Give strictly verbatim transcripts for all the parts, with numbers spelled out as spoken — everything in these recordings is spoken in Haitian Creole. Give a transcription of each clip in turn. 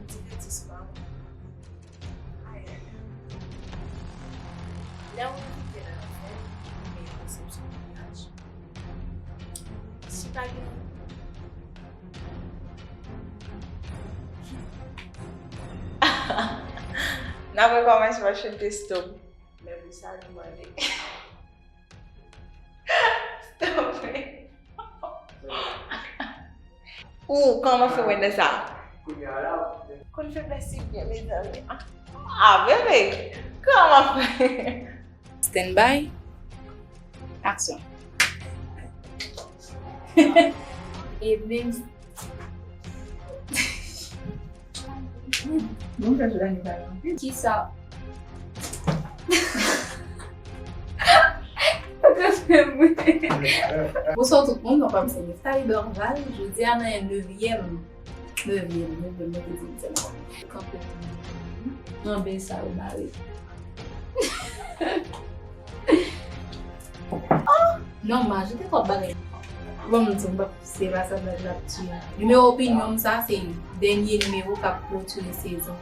Divertisman. Ay, ay, ay. Lè w envite nan yon fèt, oubyen resepsyon maryaj, si pa gen N ap rekòmanse paske m te stop. Men pou sa, nou mande. Stop. Ou, kòman fè wè nan sa? Konn fè plastik byen, mezanmi. Ah, bebe, kòman fè? Stand by. Action. E menm Bon, sa jodi a nou pa anpil. Kisa? Bonswa tout moun, mwen pa m se Neftali Dorval. Jodi a nan yon nevyèm, nevyèm, nevyèm, mwen te di m se la. Kanpe. Nan bèl sa yo bare. Non, m ajoute twòp bagay. Bon, m di, m p ap, se pa sa blag la ap tiye. Nimewo opinyon m sa, se dènye nimewo k ap klotire sezon.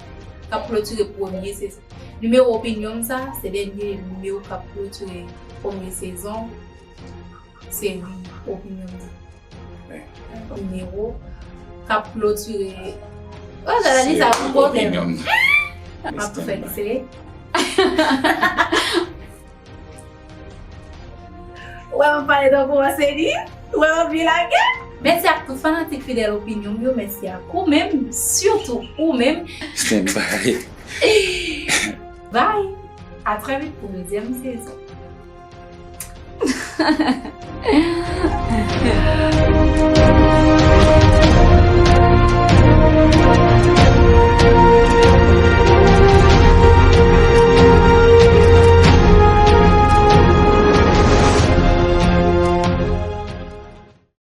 K ap klotire premye sezon. Nimewo opinyon m sa, se dènye nimewo k ap klotire premye sezon seri opinyon m sa. Nimewo k ap klotire. Oh, gade li sa pou kote m. M ap tou fè li sere. Ou wè m pale tankou an seri? Ou wè m ap byen lage? Mèsi ak tout fanatik fidèl opinyon m yo, mèsi ak ou menm, sitou ou menm. Stand by. Bye! A trè vit pou dezyèm sezon.